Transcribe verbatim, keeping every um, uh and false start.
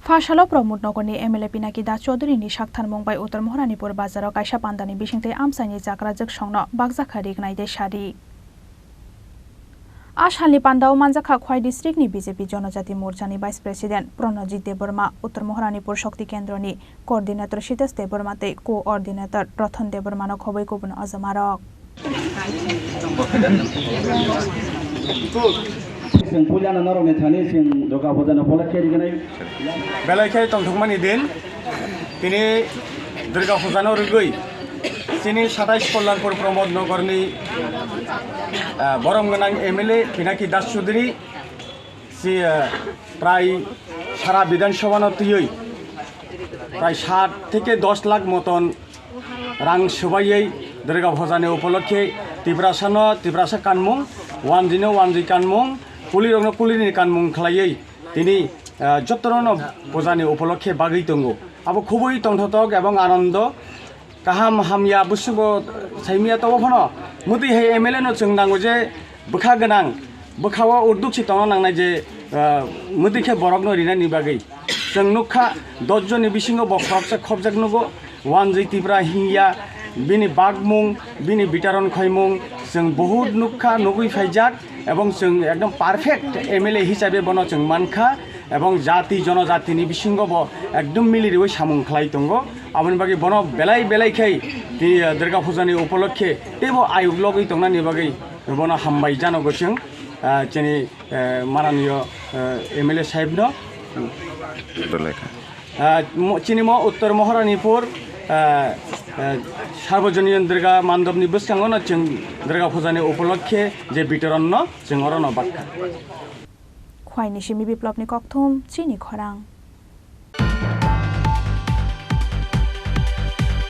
Phasalo Pramod Nagarni M L A Pinaki Das Chaudhuryni saktharmung bai Uttar Maharanipur bazaro kaisa pandani bisingtwi amchaini chakrajwk songno bakjakha rignai de sari. A salni pandao manjakha Khwai districtni B J P Jonojati Morchani Vice President Pranojit Debbarma, Uttar Maharanipur Shakti Kendroni Coordinator Sitesh Debbarma tei Co-ordinator Ratan Debbarmano khobwi kubun ojomarok. Chwng puilano norokni thani chwng Durga Puja no upolokhe rignai. Belai khe tongthokmani din, tini Durga Puja no rwgwi chini satais Kalyanpur Pramod Nagarni, ah, borom gwnang M L A Pinaki Das Chaudhury si, ah, prai sara Bidhan Sabha no twiwi prai sat theke dos lakh moton rang swbaiwi Durga Puja ni upolokhe Tiprasa no Tiprasa kanmung, wanji no wanji kanmung, kuli rok no kuli ni kanmung khlaiwi tini, ah, joto no puja ni upolokhe bagwi tongo. Abo khubui tongthotok ebong anondo, kaham hamya bwswk bo saimya tobo phano mwtwi hai M L A no chwng nango je bwkha gwnang, bwkha o urduk si tongna nangnai je, ah, mwtwi khe borok no rinani bagwi. Chwng nukha, dos jonni bisingo bo khoroksa khobjak nugo, wanjwi Tipra hingya, bini bagmung, bini bitaron khaimung, chwng bohut nukha, nugwi phaijak, ebong chwng ekdom perfect M L A hisabe bono chwng mankha, ebong jati jonojatini bisingo bo ekdom miliriwi samung khlai tongo. Aboni bagwi bono belai belai khai ti, Durga Puja ni upolokhe teibo ayuk logwi tongnani bagwi bono hambai janogo chwng, ah, chini eh, mananiyo, eh, M L A sahibno. Belai kha. Ah, mo-, chini mo Uttar Maharanipur, eh, eh, Sarvojonion Durga Mandopni bwskango no chwng Durga Puja ni upolokhe je bitoron no chwng oro no bakha. Khwaini simi Biplopni kokthum chini khorang.